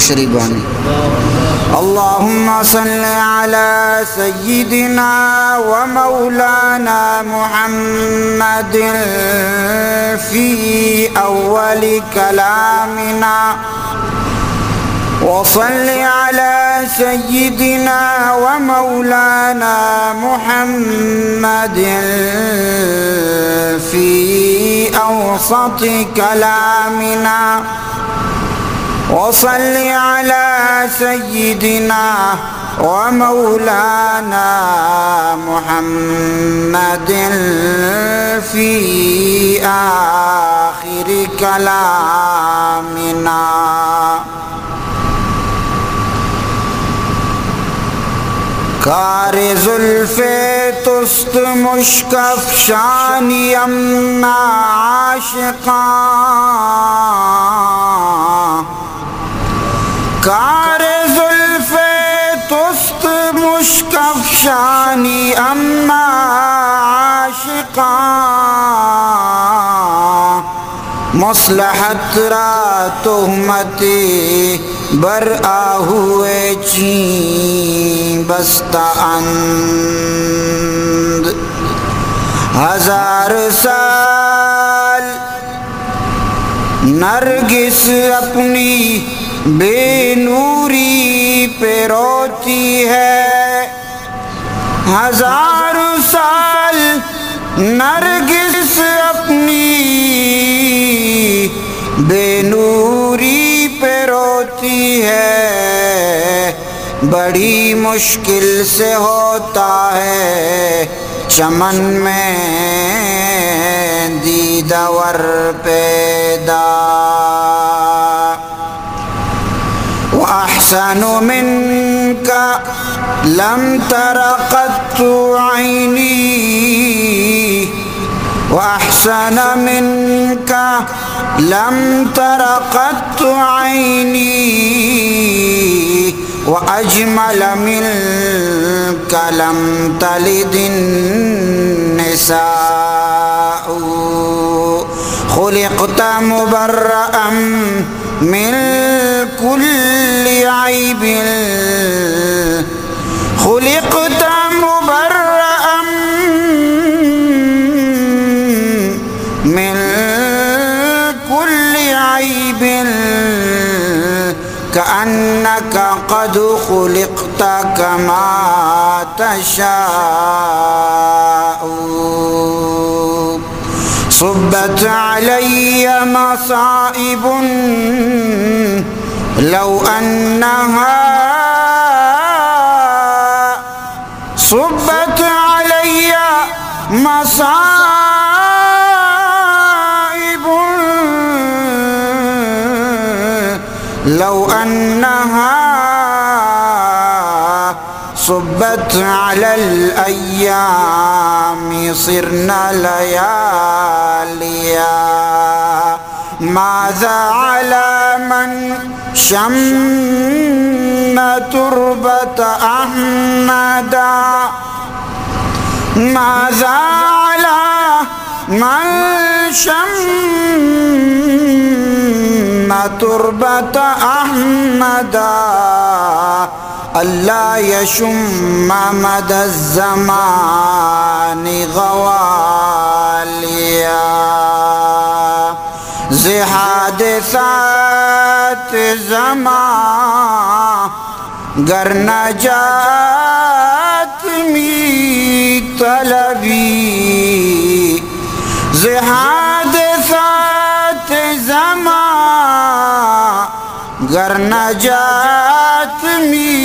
شریف بانی۔ اللهم صل على سيدنا ومولانا محمد في أول كلامنا، وصل على سيدنا ومولانا محمد في أوسط كلامنا، وصل على سيدنا ومولانا محمد في آخر كلامنا. کار زلف توست مشک افشانی اما عاشقاں، کار زلف توست مشک افشانی اما عاشقاں، مصلحت را تہمتی بر آہو چین بستہ اند. ہزار سال نرگس اپنی بے نوری پہ روتی ہے، ہزار سال نرگس اپنی بے نوری پہ روتی ہے، بڑی مشکل سے ہوتا ہے چمن میں دیدہ ور پیدا. وأحسن منك لم تر قط عيني، وأحسن منك لم تر قط عيني، وأجمل منك لم تلد النساء. خلقت مبرأ من كل عيب، خلقت مبرأ من كل عيب، كأنك قد خلقت كما تشاء. صبت علي مصائب لو أنها، صبت علي مصائب لو أنها صبت على الأيام صرن لياليا. ماذا على من شم تربة أحمدا، ماذا على من شم تربة أحمدا، ألا يشم مدى الزمان غواليا. ز حادثات زمان گر نجات می طلبی، ز حادثات زمان گر نجات می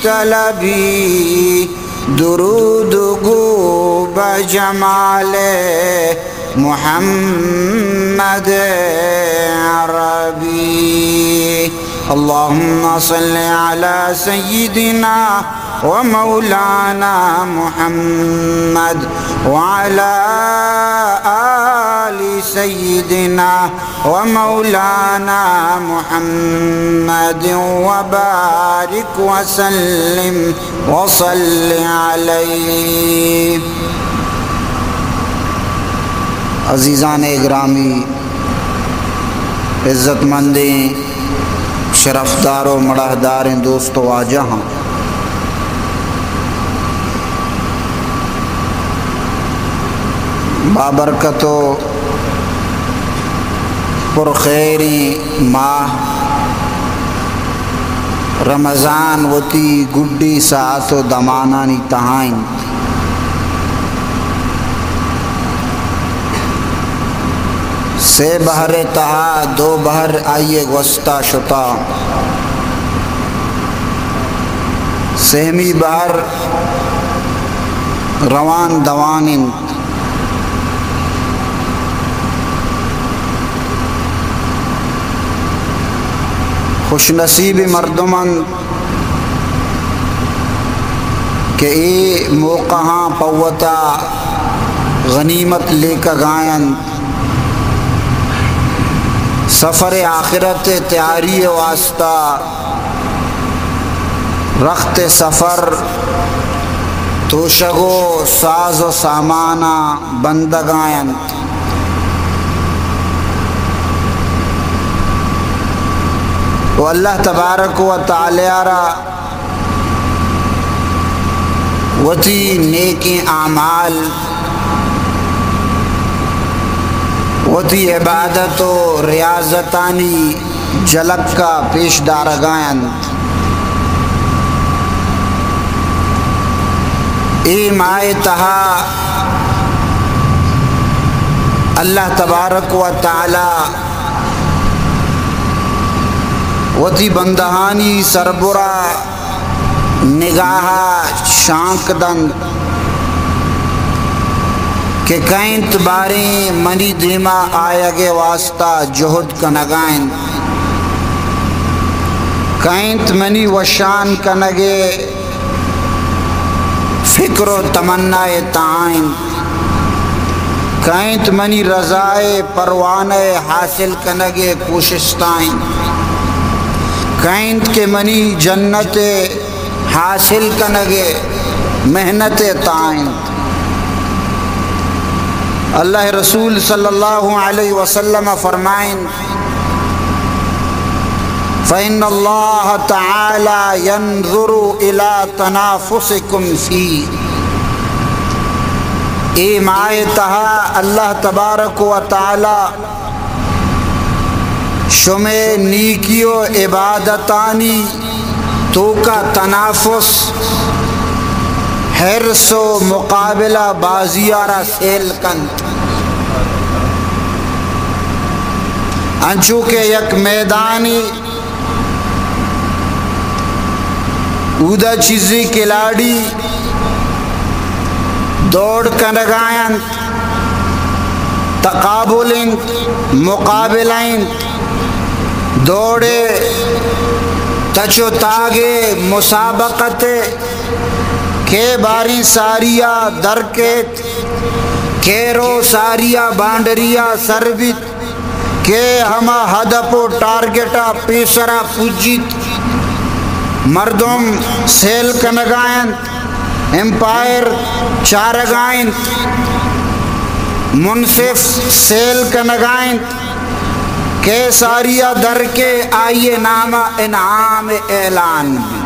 طلبی، درود گو بہ جمال محمد عربی. اللهم صل على سيدنا ومولانا محمد وعلى آل سيدنا ومولانا محمد وبارك وسلم وصل عليه. عزیزان گرامی، عزت مندیں شرفدار و مڑاہداریں دوست و واجہاں، بابرکت و پرخیریں ماہ رمضان وتی گڈی ساعت و دمانانی تہا انت۔ سے بہر ءِ تہا دو بہر آئی ءِ گوستا شتا۔ سہمی بہر روان دوان انت۔ خوش نصیب مردم انت کہ اے موقعاں پہ وتا غنیمت لیکگا انت۔ سفر آخرت ءِ تیاری ءِ واسطہ رخت سفر، توشگ و ساز و ساماناں بندگا انت۔ و اللہ تبارک و تعالی را وتی نیکیں اعمال، وتی عبادت و ریاضتانی جلکا پیش دارگا انت۔ اے ماہ ءِ تہا اللہ تبارک و تعالی وتی بندہانی سربرا نگاہ ءَ شانک دنت کہ کئے انت باریں منی دیما آیگ ءِ واسطہ جہد کنگا انت، کئے انت منی وشان کنگ ءِ فکر و تمنا ءِ تہا انت، کئے انت منی رضا ءِ پروانہ ءِ حاصل کنگ ءِ کوشستا انت، کئے انت کہ منی جنت ءِ حاصل کنگ ءِ محنت ءِ تہا انت۔ اللہ ءِ رسول صلی اللہ علیہ وسلم فرمائنت، فإن اللہ تعالی ينظر إلى تنافسكم فيه۔ اے ماہ ءِ تہا اللہ تبارک و تعالی شمئے نیکی و عبادتانی توکا تنافس، حرص و مقابلہ بازی ءَ را سیل کنت۔ انچو کہ یک میدانی اودا چیزے کھلاڑی دوڑ کنگا انت، تقابل انت، مقابلہ انت، دوڑے، تچ و تاگے، مسابقتے، کہ باریں ساریا در کیت، کہ رو ساریا بانڈریا سر بیت، کہ ہما ہدف و ٹارگٹ ءَ پیسرا پجیت۔ مردم سیل کنگا انت، امپائر چارگا انت، منصف سیل کنگا انت کہ ساریا در کے آئی نام انعام اعلان بی۔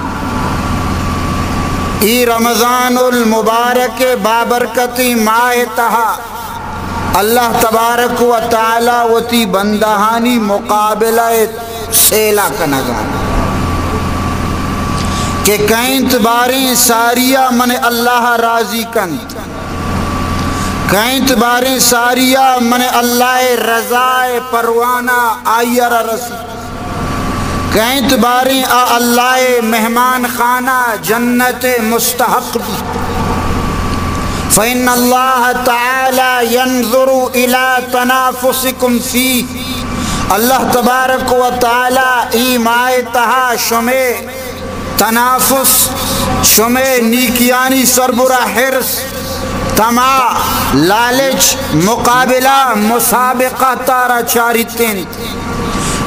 ای رمضان المبارک بابرکتی ماہ تہا اللہ تبارک و تعالی وتی بندہانی مقابلہ ءَ سیلا کنگا کہ کئے انت باریں ساریا من اللہ راضی کنت، کئے انت باریں ساریا من اللہ رضا پروانہ آئی را رسی۔ کئے انت باریں آ اللہ ءِ مہمان خانہ جنت ءِ مستحق بیت۔ فإن اللہ تعالی ينظر إلى تنافسكم فيه۔ اللہ تبارک و تعالی ای ماہ تہا شمے تنافس، شمے نیکیانی سربرا حرص، طمع، لالچ، مقابلہ، مسابقہ تارا چاریت انت۔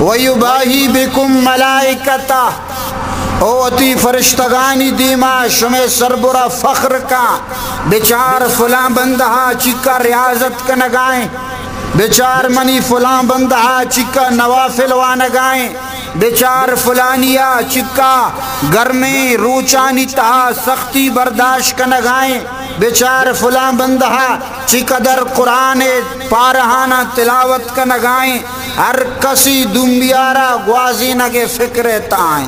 ويباهي بكم ملائكته، او وتی فرشتگانی دیما شمے سربرا فخر کاں، بچار فلاں بندہا چکا ریاضت کنگائیں، بچار منی فلاں بندہا چکا نوافل وانگائیں، بچار فلانیا چکا گرمیں روچانی تہا سختی برداشت کنگائیں، بچار فلاں بندہا چقدر قرآن پارہانا تلاوت کنگائیں، ہر کسی دنبیارا گوازینگ فکر تہائیں۔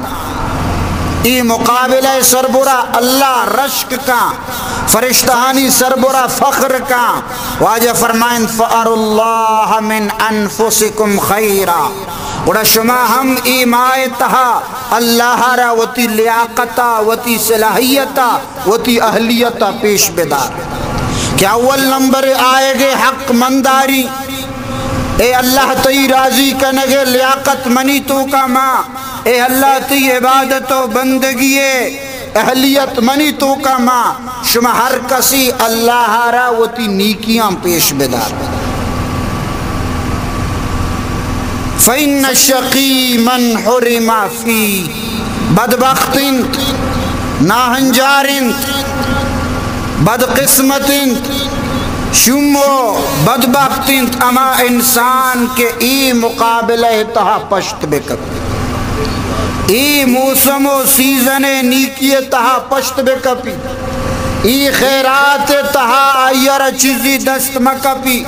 ای مقابلہ سربرا اللہ رشک کاں، فرشتہانی سربرا فخر کاں۔ واجہ فرمائیں، فأروا اللہ من انفسکم خیرا۔ گڑا شما ہم اے ماہ تہا اللہ را وتی لیاقتا، وتی صلاحیتا، وتی اہلیتا پیش بدار کہ اول نمبر آئیگے حق منداری۔ اے اللہ تئی راضی کنگے لیاقت منی توکا ما، اے اللہ تئی عبادت و بندگی اہلیت منی توکا ما، شما ہر کسی اللہ را وتی نیکیاں پیش بدار۔ فإن الشقی من حرم فی، بدبخت انت، ناہنجار انت، بدقسمت انت، شوم و بدبخت انت ہما انسان کہ ای مقابلہ تہا پشت بکپ۔ ای موسم و سیزن نیکی تہا پشت بکپی، ای خیرات تہا آئی را چیزی دست مکپی،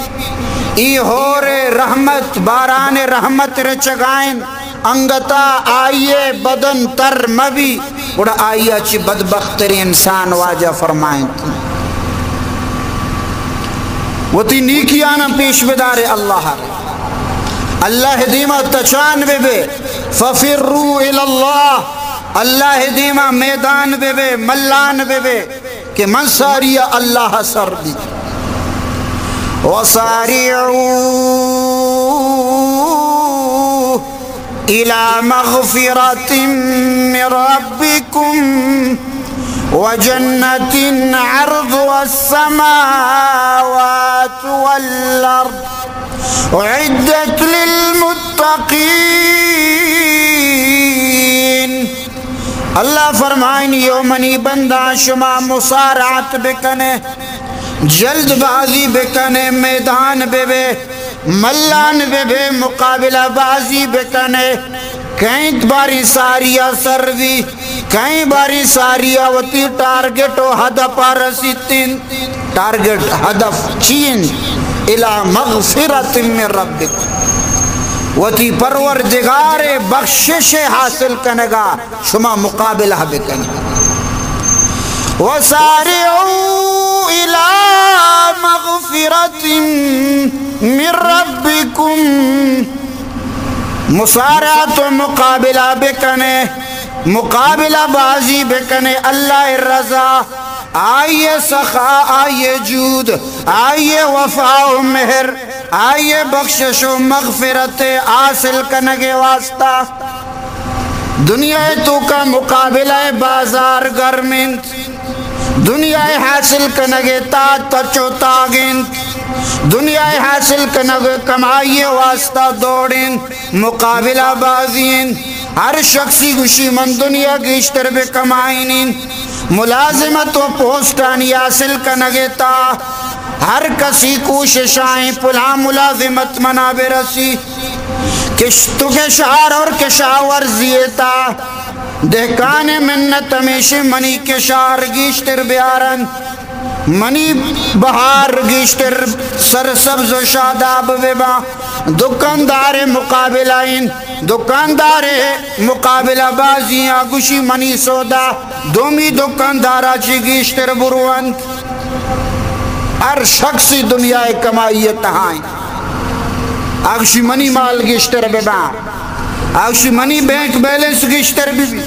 ای ہور رحمت، باران رحمت رچگائیں انگتا آئی بدن تر مبی، گڑا آئی چی بدبخت ترین انسان۔ واجہ فرمائیں، وتی نیکیانا پیش بدارے اللہ، اللہ دیما تچان ببے، ففروا الی اللہ، اللہ دیما میدان ببے، ملان ببے کہ من ساری اللہ سر بی۔ وسارعوا إلى مغفرة من ربكم وجنة عرضها السماوات والأرض أعدت للمتقين۔ اللہ فرمائیں، یو منی بندہ، شما مسارعت بکنے، جلد بازی بکنے، میدان ببے، ملان ببے، مقابلہ بازی بکنے۔ کئیں باری ساریا سر بی، کئیں باری ساریا وتی ٹارگٹ و ہدف رسیتیں۔ ٹارگٹ، ہدف چی انت؟ الی مغفرۃ من ربکم، وتی پروردگار بخشش حاصل کنگا شما مقابلہ بکن۔ وسارعوا الی مغفرۃ من ربکم، مسارعت و مقابلہ بکنے، مقابلہ بازی بکنے اللہ رضا، آئی سخا، آئی جود، آئی وفا و مہر، آئی بخشش و مغفرت حاصل کنگے واسطہ۔ دنیا توکا مقابلہ بازار گرم انت، دنیا حاصل کنگے تا تچ و تاگ انت، دنیا حاصل کنگ کمائی واسطہ دوڑ انت، مقابلہ بازی انت۔ ہر شخصی گوشی من دنیا گیشتر بہ کمائینین، ملازمت و پوسٹانی حاصل کنگے تا ہر کسی کوششائیں پلاں ملازمت منا برسی۔ کشت و کشار اور کشاورزی تا دہکان منت ہمیشی منی کشار گیشتر بیارن، منی بہار گیشتر سرسبز و شاداب بباں۔ دکاندار مقابلہ انت، دکاندار مقابلہ بازی آ گوشی منی سودا دومی دکاندارا چی گیشتر برونت۔ ہر شخصی دنیا کمائی تہائیں۔ آ گوشی منی مال گیشتر بباں، آ گوشی منی بینک بیلنس گیشتر ببی،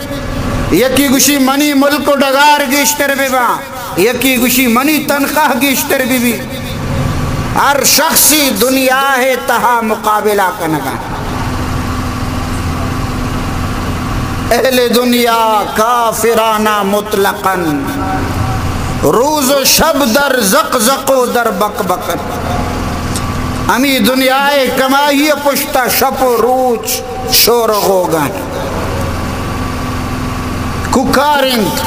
یکی گوشی منی ملک و ڈگار گیشتر بباں۔ یکی گوشی منی تنخواہ گیشتر بہ بی۔ ہر شخصی دنیا ء تہا مقابلہ کنگا۔ اہل دنیا کافرانہ مطلقاً، روز و شب در زق زق و در بک بکن۔ ہمی دنیا ء کمائی ء پشتا شپ و روچ شور و غوگان۔ کوکار انت،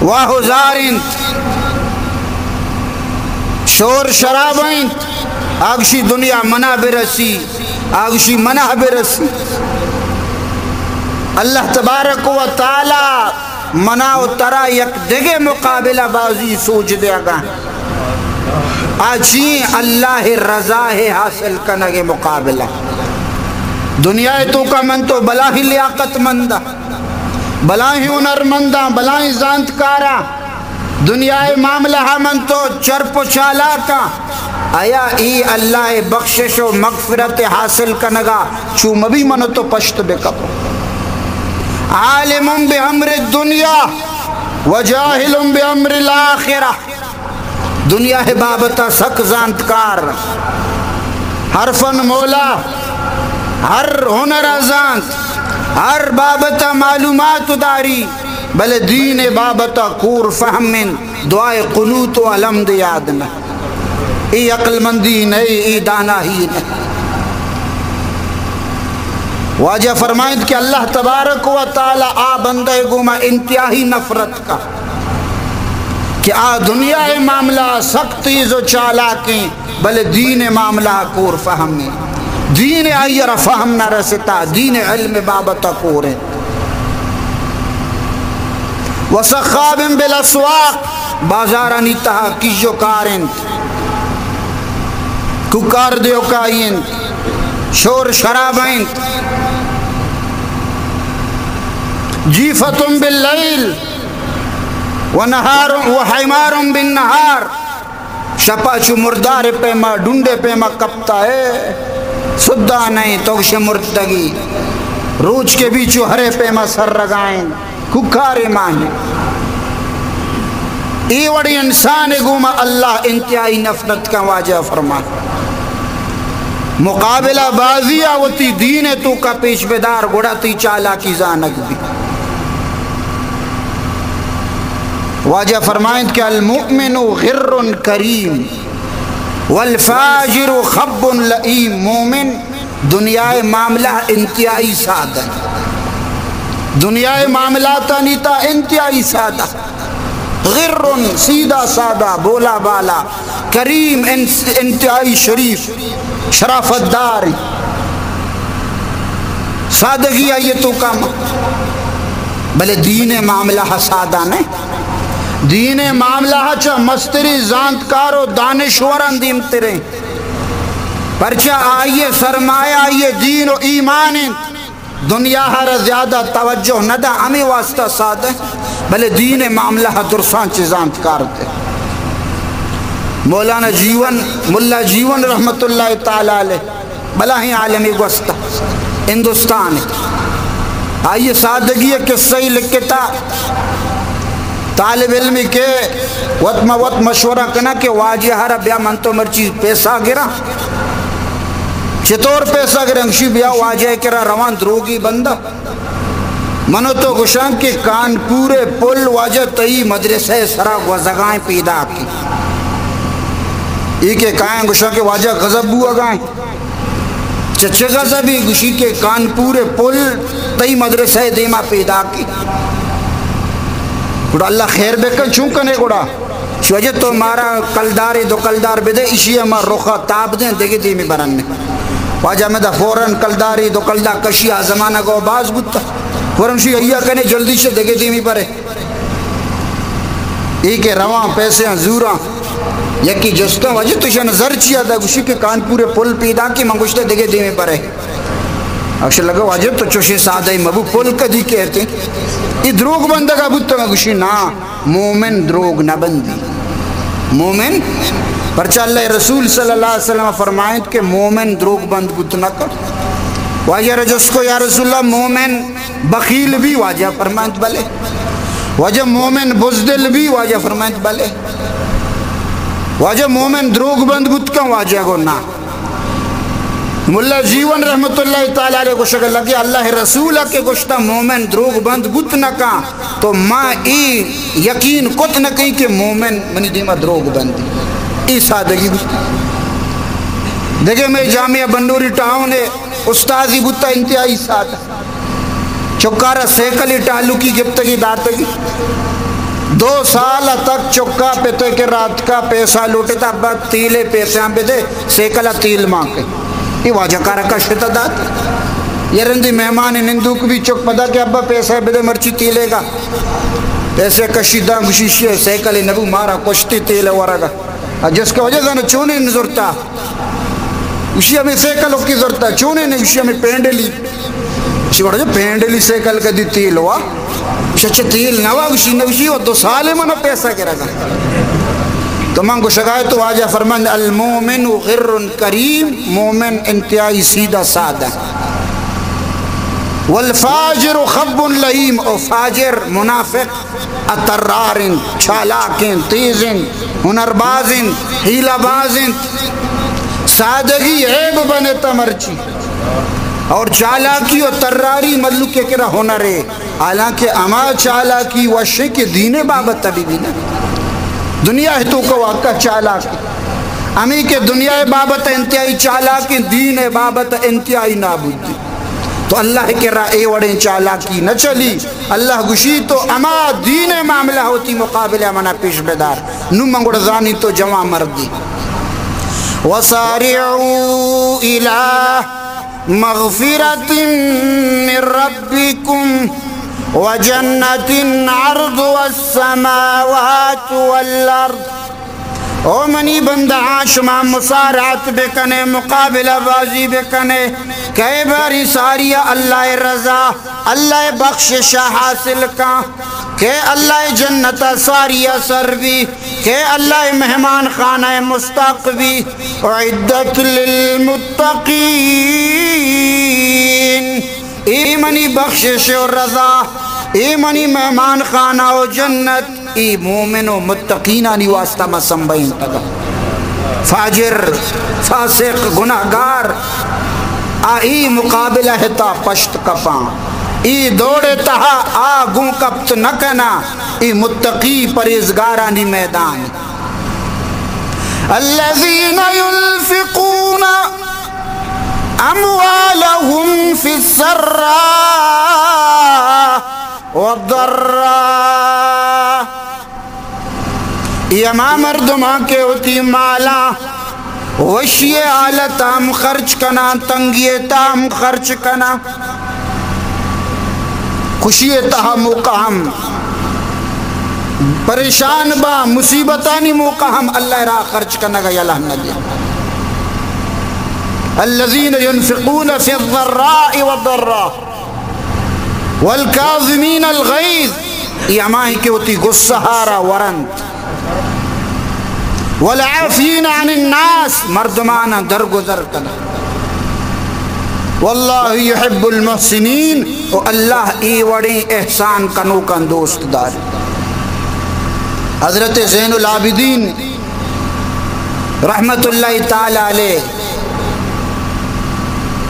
واہ و زار انت، شور شراب انت۔ آ گوشی دنیا منا برسی، آ گوشی منا برسی۔ اللہ تبارک و تعالی منا و ترا یک دگہ مقابلہ بازی سوج دیگا۔ آ چی؟ اللہ رضا ہے حاصل کنگ مقابلہ۔ دنیا توکا من تو بلاہیں لیاقت منداں، بلاہیں ہنرمنداں، بلاہیں زانتکاراں، دنیا معاملہ من تو چرپ و چالاکاں، آیا ای اللہ بخشش و مغفرت حاصل کنگا چو مبی من تو پشت بکپ؟ عالم بامر الدنیا و جاہل بامر الاخرہ۔ دنیا بابت سک زانتکار، ہر فن مولا، ہر ہنر زانت، ہر بابت معلومات داری، بلے دین بابت کور فہم انت، دعائے قنوت و الحمد یاد نہ۔ ای عقل مندی نہ، ای داناہی نہ۔ واجہ فرمائنت کہ اللہ تبارک و تعالی آ بندہ گوما انتہائی نفرت کا کہ آ دنیا معاملہ سک تیز و چالاکیں، بلے دین معاملہ کور فہم ہے۔ دین آئی را فہم نہ رستا، دین علم بابت کور ہے۔ وسخاب بالاسواق، بازارانی تہا کیژ و کار انت، کوکار دیوکائی انت، شور شراب انت۔ جیفة باللیل و نہار و حمار بالنہار، شپا چو مردار پیما، ڈنڈے پیما کپتا ہے، سدا نہیں تو گشے مرتگی، روچ کے بھی چو ہرے پیما سر رگائیں، کوکارے مانے۔ اے وڑی انسان گوما اللہ انتہائی نفرت کا۔ واجہ فرما، مقابلہ بازی آ وتی دین توکا پیش بدار، گڑا تی چالاکی زانگ بی۔ واجہ فرمائنت کہ المؤمن غر کریم والفاجر خب لئیم۔ مومن دنیا معاملہ انتہائی سادہ، دنیا معاملاتانی تا انتہائی سادہ، غر، سیدھا سادہ، بولا بالا، کریم، ان-، انتہائی شریف، شرافت دار، سادگی آئی تو کم۔ بلے دین معاملہ سادہ نہیں۔ دین معاملہ چہ مستری زانتکار و دانشوراں دیمتریں۔ پرچہ آئی سرمایہ آئی دین و ایمان انت۔ دنیا ہر زیادہ توجہ نہ دا، ہمیں واسطہ سادہ، بلے دین معاملہ درساں چہ زانتکار تے۔ مولانا جیون، ملا جیون رحمت اللہ تعالی علیہ، بلاہیں عالمی گوستہ ہندوستان۔ آئی سادگی قصہ ہی لکھتا، طالب علمی کہ وت ما وت مشورہ کنا کہ واجہ ہر بیا من تو مرچی پیسہ گرا۔ چطور پیسہ گرنگشی؟ بیا واجہ کرا روان دروگی بندہ۔ منو تو گشان کہ کانپور پل واجہ تئی مدرسہ سرا گوزگائیں پیدا کی۔ ای کہ کائیں گشان کہ واجہ غضب بوگائیں۔ چچ غضبی؟ گشی کہ کانپور پل تئی مدرسہ دیما پیدا کی۔ گڑا اللہ خیر بکن، چون کنے گڑا؟ چو اجے تو مارا کلدارے دو کلدار بدے، اشی ما رخا تاب دیں، دگہ دیمی برن۔ واجہ ہمدا فوراً کلدارے دو کلدار کشی، آ زمانہ گو باز بوتا۔ فوراً شی ایا کنے جلدی شے دگہ دیمی برے۔ ای کہ رواں پیسے آں زوراں، یکی جستاں، واجہ تو شن زر چیا دا؟ گشی کہ کانپور پل پیدا کی، من گشتے دگہ دیمی برے۔ اکش لگا واجہ تو چوشیں سادہ مبو، پل کدی کہتے؟ ای دروگ بندگا بوتگا؟ گشی نا۔ مومن دروگ نہ بندی۔ مومن، پرچہ اللہ رسول صلی اللہ علیہ وسلم فرمائنت کہ مومن دروگ بند بوت نہ کن۔ واجہ را جست کو، یا رسول اللہ، مومن بخیل بی؟ واجہ فرمائنت بلے۔ واجہ مومن بزدل بی؟ واجہ فرمائنت بلے۔ واجہ مومن دروگ بند بوت کن؟ واجہ گو نا۔ ملا جیون رحمت اللہ تعالی علیہ گوشگ لگے، اللہ رسول کہ گوشتا مومن دروگ بند بوت نہ کن، تو ما ای یقین کت نہ کئی کہ مومن منی دیما دروگ بندی۔ ای سادگی بوت۔ دگہ میں جامعہ بنوری ٹاؤن ہے، استادی بوتا انتہائی سادہ۔ چکارا سیکلی ٹالوکی گپتگی داتگی۔ دو سال تک چکا پتے کہ رات کا پیسہ لوٹتا، ابا تیلے پیسے ہم بدے، سیکلا تیل مانگے۔ ای واجہ کارا کشتا دات۔ یا رندی مہمان نندوک بی، چک پدا کہ ابا پیسہ بدے مرچی تیلے گا۔ پیسہ کشی داں، گوشی شی سائیکل نبو، مارا کشتی تیل ورگا۔ ا جس کا وجہ زانو چونے نزرتا۔ گوشی ہمیں سائیکل کی زرتا، چونے نے؟ گوشی ہمیں پینڈلی۔ گوشی وڑا جو پینڈلی سائیکل کا دی تیل وا۔ گوشی اچھا تیل نہ وا؟ گوشی نہ۔ گوشی وہ دو سال منا پیسہ گرگا۔ تو من گوشگائے تو واجہ فرمند، المؤمن غر کریم، مومن انتہائی سیدھا سادہ۔ والفاجر خب لئیم، او فاجر، منافق، اترار انت، چالاک انت، تیز انت، ہنرباز انت، حیلہ باز انت۔ سادگی عیب بنتا مرچی، اور چالاکی و تراری ملوک کے کرا ہنر ہے۔ حالانکہ ہما چالاکی وشیں کہ دین بابت ابھی بھی نہ۔ دنیا ہے تو کو واقع چالاک، ہمیں کہ دنیا بابت انتہائی چالاک، دین بابت انتہائی نابود۔ تو اللہ کرا اے وڑیں چالاکی نہ چلی۔ اللہ گوشی تو ہما دین معاملہ ہوتی مقابلہ منا پیش بدار۔ نو من گڑا زانی تو جوان مردی۔ وسارعوا إلى مغفرة من ربكم وجنة عرضها السماوات والأرض۔ او منی بندہاں، شما مسارعت بکنے، مقابلہ بازی بکنے، کئے باری ساری اللہ رضا، اللہ بخشش حاصل کن، کہ اللہ جنت ساری سر بی، کہ اللہ مہمان خانہ مستقبی۔ اعدت للمتقین۔ اے منی بخشش و رضا، اے منی مہمان خانہ و جنت، اے مومن و متقینانی واسطہ ما سنبھینتگا۔ فاجر، فاسق، گناہگار، آ اے مقابلہ تا پشت کپاں، اے دوڑ تہا آ گوں کپت نہ کناں۔ اے متقی پرہیزگارانی میدان۔ الذين ينفقون أموالهم في السراء والضراء۔ اے ہما مردماں کہ وتی مالاں وشی حالت ہم خرچ کناں، تنگی تا ہم خرچ کناں، خوشی تہا موقع ہم، پریشان با مصیبتانی موقع ہم اللہ را خرچ کنگا یلہ نہ دے۔ الذين ينفقون في الضراء والضراء والكاظمين الغيظ، اے ہمائی کہ وتی غصہ را ورنت۔ والعافين عن الناس، مردماناں درگزر کناں۔ والله يحب المحسنين، و اللہ اے وڑیں احسان کنوکاں دوست دار۔ حضرت زین العابدین رحمت اللہ تعالی علیہ،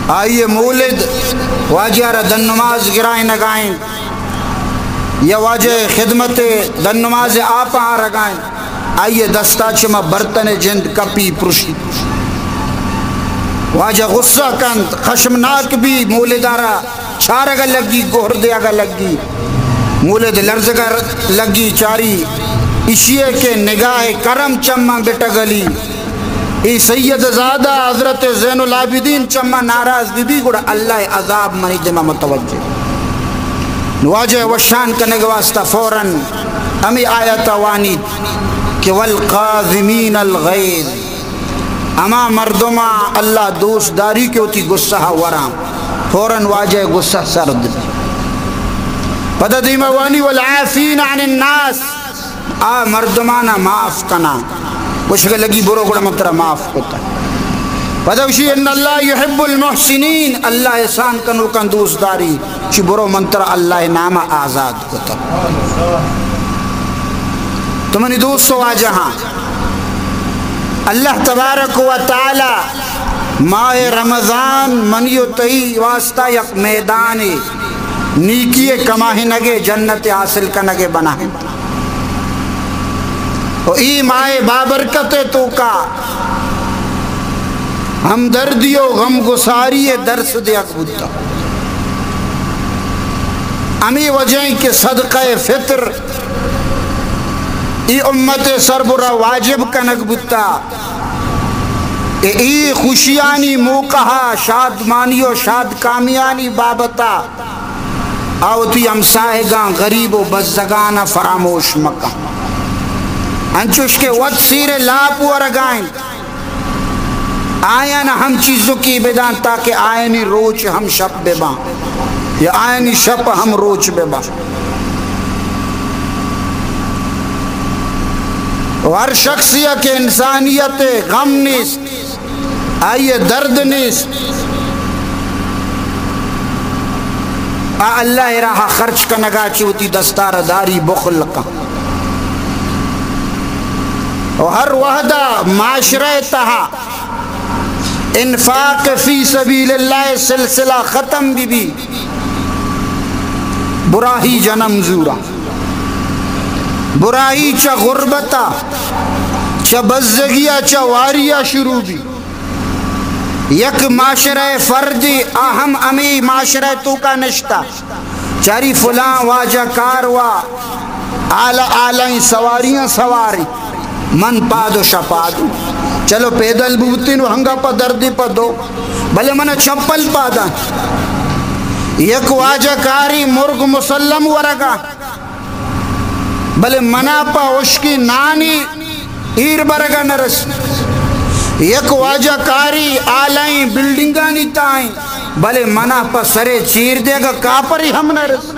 آئی مولد واجہ را دن نماز گرائینگائیں یا واجہ خدمت دن نماز آپ آرگائیں، آئی دستا چما برتن جند کپی پرشی۔ واجہ غصہ کنت، خشمناک بی، مولدارا چارگا لگی، گہر دیگا لگی، مولد لرزگا لگی، چاری اشیے کہ نگاہ کرم چماں بٹگلی۔ اے سید زادہ حضرت زین العابدین چماں ناراض بی بی، گڑا اللہ عذاب منی دما متوجہ۔ واجہ وشان کنگ واسطہ فوراً ہمیں آیت وانیت کہ والکاظمین الغیظ، ہما مردماں اللہ دوست داری کہ وتی غصہ وراں، فوراً واجہ غصہ سرد۔ پدا دیما وانی والعافین عن الناس، آ مردمانا معاف کناں، گوشگا لگی برو گڑا من ترا معاف کتا۔ پدا گوشی ان اللہ یحب المحسنین، اللہ احسان کنوکاں دوست داری، چی برو من ترا اللہ ناما آزاد کتا۔ تو منی دوست و واجہاں، اللہ تبارک و تعالی ماہ رمضان منی و تئی واسطہ یک میدانے، نیکی کماہنگے، جنت حاصل کنگے بنائیں۔ و ای ماہ بابرکت توکا ہمدردی و غمگساری درس دیگ بوتا۔ ہمیں وجہ کہ صدقہ فطر ای امت سربرا واجب کنگ بوتا۔ اے خوشیانی موقع ءَ، شادمانی و شادکامیانی بابت ءَ آ وتی ہمساہگاں، غریب و بزگاں فراموش مکن۔ انچوش کہ وت سیر لاپ ورگا انت، آیان ہم چیزکی بدان تاکہ آیانی روچ ہم شپ بباں یا آیانی شپ ہم روچ بباں۔ و ہر شخصی کہ انسانیت غم نیست، آئی درد نیست، آ اللہ راہ خرچ کنگا چہ وتی دستار داری، بخل کن۔ و ہر وہدا معاشرہ تہا انفاق فی سبیل اللہ سلسلہ ختم بی بی، براہی جنم زورا، براہی چہ غربتا، چہ بزگیا، چہ واریا شروع بی۔ یک معاشرہ فردی، آ ہم ہمے معاشرہ توکا نشتا، چاری فلاں واجہ کار وا، آلہ آلہیں سواریاں سواریں، من پاد و شپاد۔ چلو پیدل بوتین و ہنگا پہ دردی پہ دو، بلے من چپل پاداں۔ یک واجہ کاری مرگ مسلم ورگا، بلے منا پہ ہشکی نانی ایر برگا نہ رسی۔ یک واجہ کاری آلائیں بلڈنگانی تائیں، بلے منا پہ سرے چیر دیگا کاپری ہم نہ رسی۔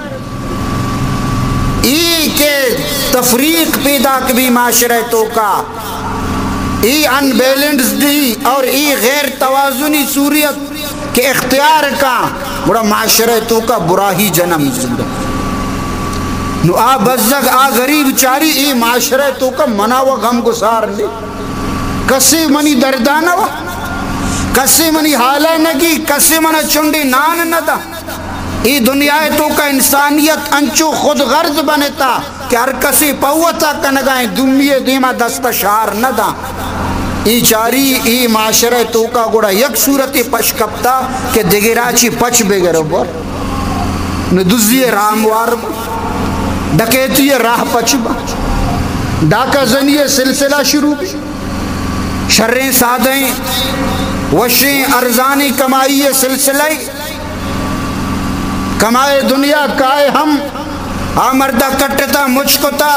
ای کہ تفریق پیداک بی معاشرہ توکا، ای ان بیلنسڈی اور ای غیر توازنی صورت کہ اختیار کاں، گڑا معاشرہ توکا براہی جنم زندہ۔ نو آ بزگ، آ غریب چاری، ای معاشرہ توکا منا و غم گسار نے۔ کسے منی دردانا و، کسے منی حالا نگی، کسے منا چنڈی نان ندا۔ ای دنیا توکا انسانیت انچو خود غرض بنتا کہ ہر کسے پہ وتا کنگا ایں، دومی دیما دست شار نہ داں۔ ای چاری، ای معاشرہ توکا گڑا یک صورتے پش کپتا کہ دگرا چی پچ بگر بر۔ نو دزی راہ موار با، ڈکیتی راہ پچ با، ڈاکہ زنی سلسلہ شروع بی، شریں سادیں وشیں ارزانی کمائی سلسلہ، کمائے دنیا کائے ہم، آ مردا کٹتا مچ کتا،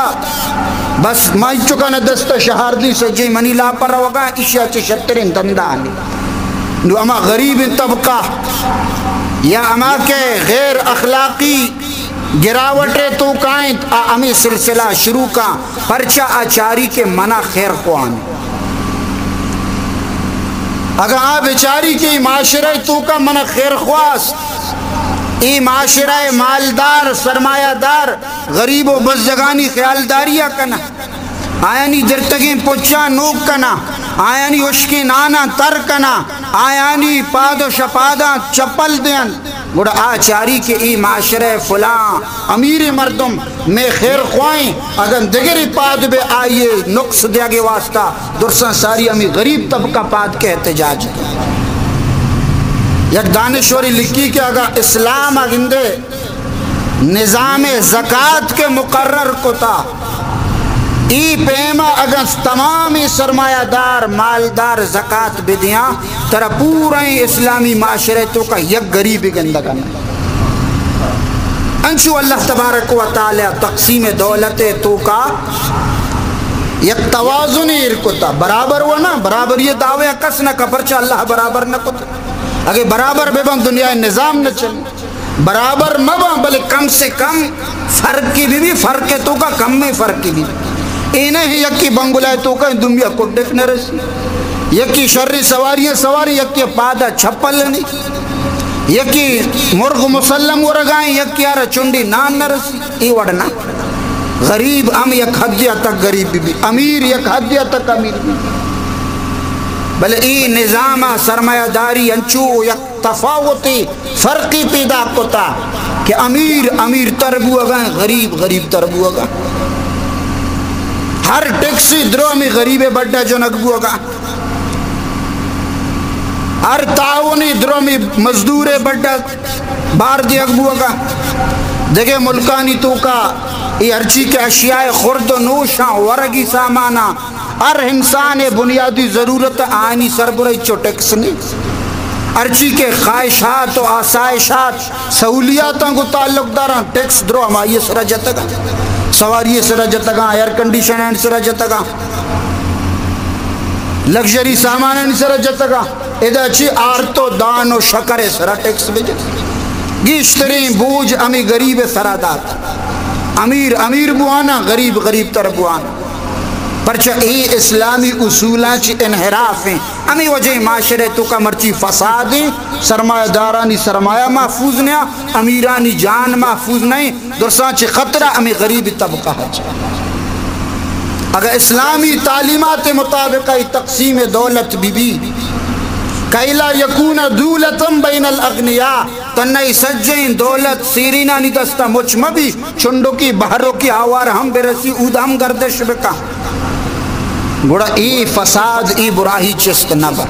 بس مائی چکا نہ دست شہار دی سجی منی لاپا روگا، اشیا چہ شتریں دندانی۔ نو ہما غریب طبقہ یا ہما کہ غیر اخلاقی گراوٹے توکا انت، آ ہمے سلسلہ شروع کاں، پرچا آ چاری کہ منا خیر خواہن۔ اگاں آ بچاری کہ ای معاشرہ توکا منا خیر خواست، ای معاشرہ مالدار، سرمایہ دار، غریب و بزگانی خیالداریا کنا، آیانی درتگیں پچاں نوک کنا، آیانی ہشکیں ناناں تر کنا، آیانی پاد و شپاداں چپل دیاں، گڑا آ چاری کہ ای معاشرہ فلاں امیر مردم مئے خیر خواہیں، اگن دگری پاد بہ آئیے نقص دیگے واسطہ درساں ساری ہمیں غریب طبقہ پاد کے احتجاج۔ یک دانشوری لکھی کہ اگاں اسلام گندے نظام زکات کے مقرر کتا، ای پیما اگاں تمامی سرمایہ دار، مالدار زکات بدیاں، ترا پوریں اسلامی معاشرے توکا یک غریب گندگا نہ۔ انچو اللہ تبارک و تعالی تقسیم دولت توکا یک توازن ایر کتا، برابر و نہ، برابری دعوی کس نہ کا، پرچا اللہ برابر نہ کتا۔ اگے برابر بہ بن دنیا نظام نہ چل۔ برابر مہ باں، بلے کم سے کم فرقے بہ بی، فرقے توکا کمیں فرقے بہ بی۔ اے نہ یکی بنگلہ توکا دومیا کڈک نہ رسی، یکی شری سواری سواری، یکی پادا چپل نی، یکی مرغ مسلم ورگائیں، یکی آرا چنڈی نان نہ رسی۔ اے وڑ نہ۔ غریب ہم یک حدے تک غریب بہ بی، امیر یک حدے تک امیر بہ بی۔ بلے اے نظام سرمایہ داری انچو یک تفاوتی فرقی پیدا کتا کہ امیر امیر تر بوگا، غریب غریب تر بوگا۔ ہر ٹیکسی درومی غریب بڈا جنگ بوگا، ہر تعاونی درومی مزدور بڈا بار دیگ بوگا۔ دگہ ملکانی توکا ای ہرچی کہ اشیاء خرد و نوشاں، ورگی ساماناں، ہر انسان ءِ بنیادی ضرورت آنی سربرا چو ٹیکس نہیں۔ ہرچی کہ خواہشات و آسائشات، سہولیاتاں گوں تعلق داراں، ٹیکس درو ہمائی سرا جتگا، سواری سرا جتگا، ایئر کنڈیشن سرا جتگا، لگژری سامانانی سرا جتگا۔ ادا چی آرت و دان و شکر سرا ٹیکس بجن۔ گیشتریں بوجھ ہمیں غریب سرا دات۔ امیر امیر بوانا، غریب غریب تر بوانا۔ پرچہ اے اسلامی اصولاں چی انحراف ہیں۔ ہمیں وجہ معاشرے توکا مرچی فساد ہیں، سرمایہ دارانی سرمایہ محفوظ نہ، امیرانی جان محفوظ نہیں، درساں چی خطرہ ہمیں غریب طبقہ ہے۔ اگر اسلامی تعلیمات مطابق ای تقسیم دولت بی بی، کئی لا یکون دولتم بین الاغنیاء، تنئی سجیں دولت سیرینانی دستا مچ مبی، چنڈوکی بہروکی آوار ہم برسی، اود ہم گردش بکا۔ گڑا ای فساد، ای براہی چست نہ بہ۔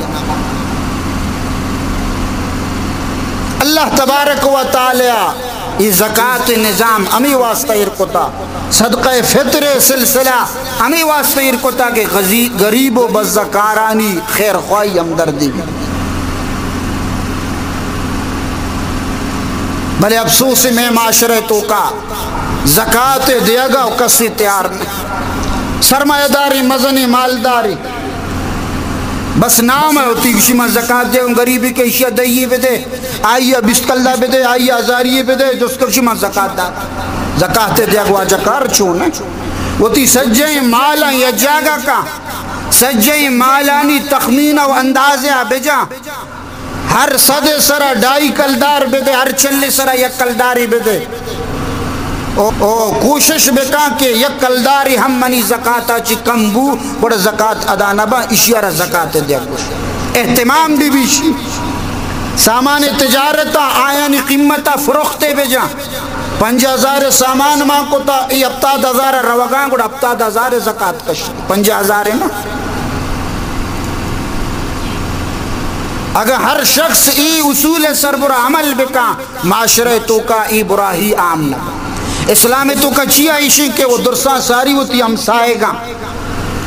اللہ تبارک و تعالی ای زکات نظام ہمیں واسطہ ایر کتا، صدقہ فطر سلسلہ ہمیں واسطہ ایر کتا کہ غزی-، غریب و بزکارانی خیر خواہی ہمدردی بی۔ بلے افسوس میں معاشرے توکا زکات دیگا و کسی تیار نہ۔ سرمایہ داری، مزنی مالداری، بس نام ہے ہوتی، کسی من زکات دے، غریبی کے اشیا دئیے بدے، آئی بیست کلدار بدے، آئی ہزاری بدے، جس کسی من زکات دار۔ زکات دیگ واجہ کار چون ہے؟ ہوتی سجیں مالاں یا جاگہ کا، سجیں مالانی تخمین و اندازہ بجا۔ ہر صد سرا ڈائی کلدار بدے، ہر چل سرا یک کلداری بدے۔ او، او کوشش بکاں کہ یک کلداری ہم منی زکاتا چی کم بو، گڑا زکات ادا نہ باں، اشیا را زکات دیگ گوش۔ اہتمام بی بی شی۔ سامان تجارتا آیانی قیمتا فروختے بجاں۔ پنجاہ ہزار سامان مان کتا، ای ہپتاد ہزار روگاں، گڑا ہپتاد ہزار زکات کش۔ پنجاہ ہزار ہے نا۔ اگر ہر شخص ای اصول سربرا عمل بکاں، معاشرہ توکا ای براہی عام نہ۔ اسلام توکا چیا ایشی کہ وہ درساں ساری وتی ہمسائگاں،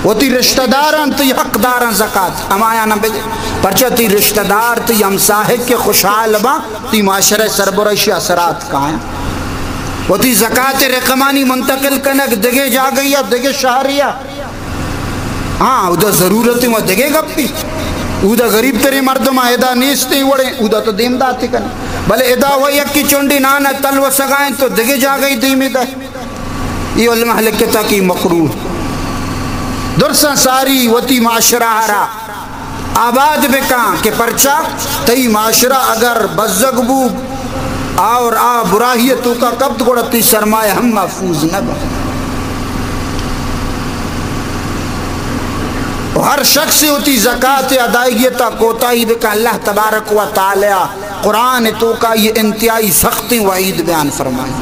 وتی رشتہ داراں، تی حق داراں زکات ہمایاں نہ بدے۔ پرچہ تی رشتہ دار، تی ہمساہگ کے خوشحال باں، تی معاشرہ سربرا اشی اثرات کایاں۔ وتی زکات رقمانی منتقل کنگ دگہ جاگہ یا دگہ شہر یا ہاں، اودا ضرورت و دگہ گپی۔ اودا غریب تریں مردم ادا نیستیں وڑیں، اودا تو دیم داتے کن۔ بلے ادا و یکی چنڈی نان تلوسگائیں تو دگہ جاگہی دیمی دے۔ یہ علماء لکھتا کہ مکروہ۔ درساں ساری وتی معاشرہ را آباد بکاں کہ پرچا تئی معاشرہ اگر بزگ بو اور آ براہی توکا کپت گڑا تئی سرمایہ ہم محفوظ نہ بہ۔ و ہر شخص وتی زکات ادائیگی تا کوتاہی بکاں، اللہ تبارک و تعالی قرآن توکا یہ انتہائی سختیں وعید بیان فرمائیں۔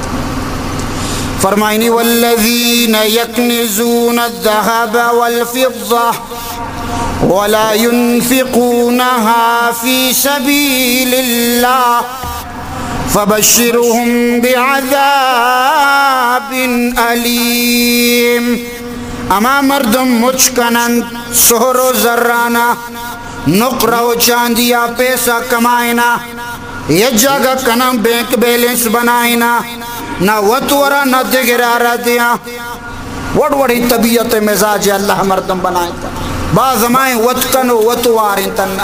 فرمائنی: والذین یکنزون الذهب والفضة ولا ينفقونها في سبيل الله فبشرهم بعذاب أليم۔ ہما مردم مچ کننت سہر و زرانا، نقرہ و چاندیا پیسہ کمائنا، یک جاگہ کناں بینک بیلنس بنائنا، نہ وت ورا نہ دگرا را دیاں۔ وڑ وڑیں طبیعت مزاج اللہ مردم بنائینتا۔ باز ہمائیں وت کن و وت وارینتا نہ۔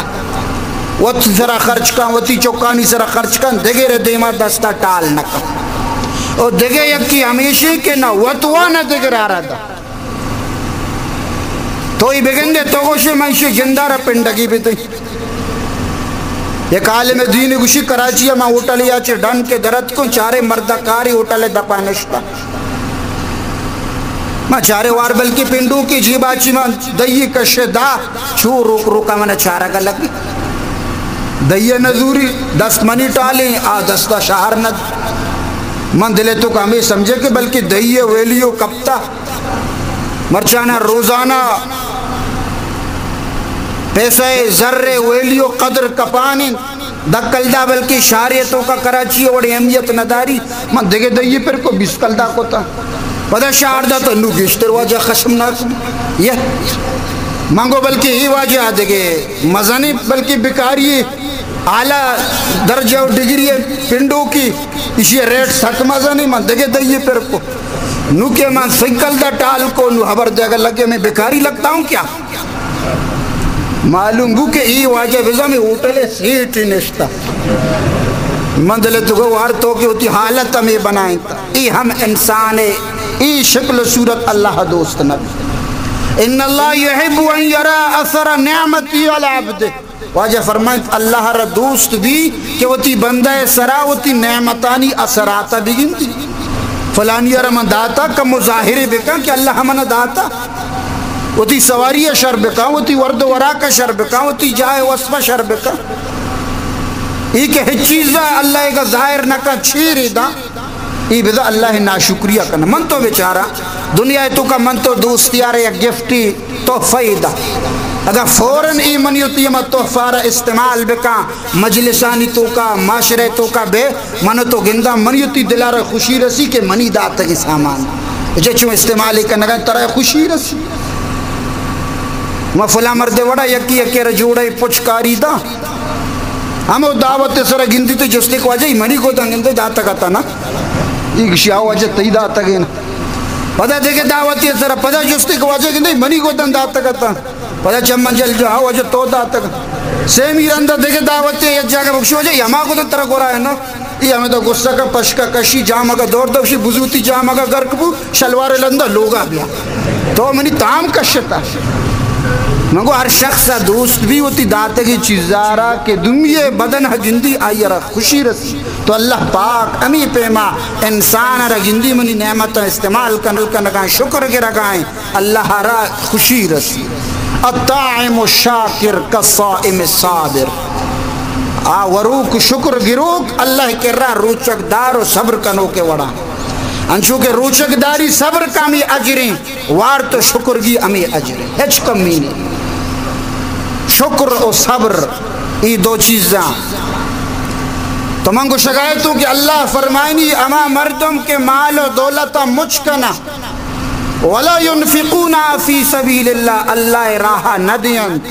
وت سرا خرچ کن، وتی چکانی سرا خرچ کن، دگرے دیما دستا ٹال نہ کن۔ او دگہ یکی ہمیشی کہ نہ وت وا نہ دگرا را دا۔ تو ای بگندے تو گوشے من شی جندارا پنڈگی بیتیں۔ یک عالم دین گوشی کراچی ما ہوٹل یا چہ ڈن کے درت کن چارے مردہ کاری ہوٹل دپا نشتا۔ ما چارے وار بلکہ پنڈو کی جیبا چی ما دئی کشے دا چو روک روکا من چارگا لگی۔ دئی نزوری دست منی ٹالیں آ دستا شہر ند۔ من دلے تو ہمیں سمجھے کہ بلکہ دئی ویلیو کپتا۔ مرچانا روزانہ پیسہ زر ویلیو قدر کپان انت۔ دہ کلدار بلکہ شہرے توکا کراچی وڑے اہمیت نداری۔ من دگہ دئی پر کو بیست کلدار کتا۔ پدا شہر دا تو نو گیشتر واجہ خشمناک۔ یہ من گو بلکہ ای واجہ دگہ مزنی، بلکہ بیکاری اعلیٰ درجہ و ڈگری پنڈوکی، ایشی ریٹ سک مزنی، من دگہ دئیے پر کو۔ نو کہ من سائیکل دا ٹال کو، نو خبر دے اگر لگے میں بیکاری لگتا ہوں کیا؟ معلوم بو کہ ای واجہ بزاں میں ہوٹل سیٹ نشتا۔ من دل تو گو ہر تو کہ ہوتی حالت ہمیں بنائیں تا۔ ای ہم انسان ہے، ای شکل و صورت اللہ دوست نہ۔ ان اللہ یحب ان یرا اثر نعمتی علی عبدہ۔ واجہ فرمائیں، اللہ را دوست بی کہ وتی بندہ سرا وتی نعمتانی اثرات بگندی۔ فلانی را من داتا، کم مظاہرے بکن کہ اللہ من داتا۔ وتی سواری شر بکن، وتی ورد و وراک شر بکن، وتی جاہ وصف شر بکن۔ ای کہ ہچ چیز اللہ کا ظاہر نہ کن، چھیری دا۔ ای بزاں اللہ ناشکریہ کناں۔ من تو بیچارہ دنیا تو کا من تو دوستیار یک گفٹی تحفہ ای دا۔ اگر فوراً ای منی وتی ہما تحفہ را استعمال بکاں، مجلسانی تو کا، معاشرے تو کا بے، من تو گنداں، منی وتی دلارا خوشی رسی کہ منی داتگی سامان۔ جے چون استعمال کنگا ترا خوشی رسی۔ ما فلاں مرد وڑا یکی یکی را جوڑے پچکاری دا۔ ہمو دعوت سر گندی تو جستی کہ واجہ ای منی گودن گندے داتگ اتا نا؟ ای گشی آ واجہ تئی داتگ اے نا۔ پدا دیگہ دعوتی سر پدا جستی کہ واجہ گندے ای منی گودن داتگ اتا۔ پدا چمن جل جو آ واجہ تو داتگ۔ سیمی رندا دیگہ دعوتی یک جاگہ بکشی واجہ ای ہما گودن ترا گورا ہے نا؟ ای ہمیں تو غصہ کا پشکا کشی جامگا دور دوشی بزوتی جامگا گرک بو۔ شلوار لندا لوگا بیا۔ تو منی تام کشتا۔ من گو ہر شخص دوست بی وتی داتگی چیزارا کہ دنیا بدن گندی آئی را خوشی رسی۔ تو اللہ پاک امی پیما انسان را گندی منی نعمت استعمال کن کنگا شکر گرگائیں۔ اللہ را خوشی رسی۔ الطاعم الشاکر کالصائم الصابر۔ آ وروک شکر گروک اللہ کرا روچک دار و صبر کنوکے وڑا۔ انچو کہ روچک داری صبر کا ہمے اجریں، وارت و شکر گی ہمے اجریں، ہچ کمی نہیں۔ شکر و صبر، ای دو چیزاں۔ تو من گوشگائے تو کہ اللہ فرمائنی، اما مردم کے مال و دولت مچ کنا، ولا ينفقون في سبيل الله، اللہ راہ نہ دینت۔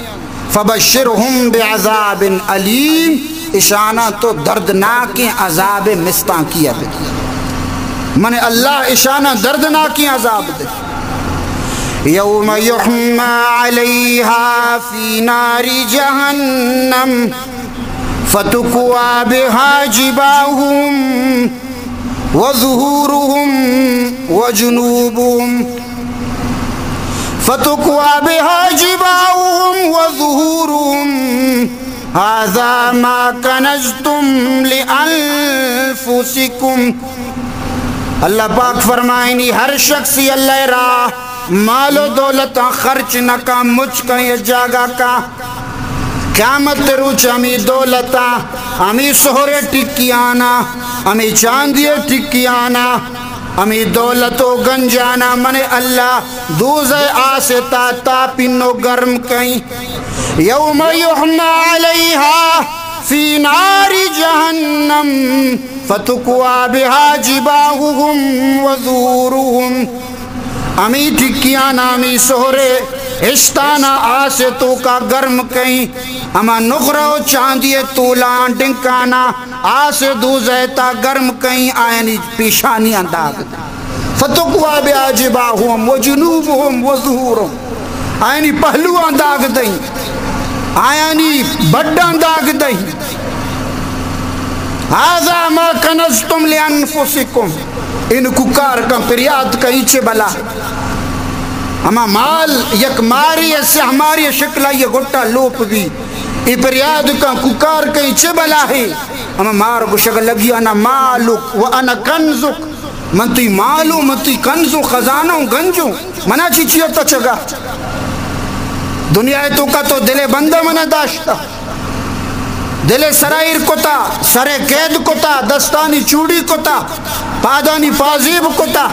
فبشرهم بعذاب أليم، اشانا تو دردناکیں عذاب مستانکی ء بدے۔ من اللہ اشانا دردناکیں عذاب دے۔ يوم يحمى عليها في نار جهنم فتكوى بها جباههم وظهورهم وجنوبهم، فتكوى بها جباههم وظهورهم، هذا ما كنزتم لأنفسكم۔ اللہ پاک فرمائنی، ہر شخص اللہ راہ مال و دولتاں خرچ نہ کن، مچ کن، یک جاگہ کن۔ قیامت روچ ہمے دولتاں، ہمے سہرے ٹکیانا، ہمے چاندی ٹکیانا، ہمے دولت و گنجانا من اللہ دوزہ آس تا تاپین و گرم کئیں۔ یوم یحمی علیہا فی نار جہنم فتکوی بہا جباہہم و ظہورہم۔ ہمے ٹکیانا، ہمے سہرے اشتانا آس توکا گرم کئیں، ہما نقرہ و چاندی تولان ڈنکانا آس دوزہ تا گرم کئیں، آیانی پیشانیاں داغ دئیں۔ فتکوی بہا جباہہم و جنوبہم و ظہورہم۔ آیانی پہلواں داغ دئیں، آیانی بڈاں داغ دئیں۔ ھذا ما کنزتم لانفسکم۔ ان کوکار کن، پریاد کن، اے چے بلا۔ ہما مال یک ماری ء، سیاہ ماری ء شکل آئی ء گٹا لوپ بی۔ اے پریاد کن، کوکار کن، اے چے بلا ہے۔ ہما مار گوشگ لگی، انا مالک و انا کنزک۔ من تئی مال و من تئی کنز و خزانہ و گنج و منا چی چی تچگا؟ دنیا ء توکا تو دل ء بندہ منا داشتا۔ دل ء سرا ایر کتا، سر ء قید کتا، دستانی چوڑی کتا، پادانی پازیب کتا،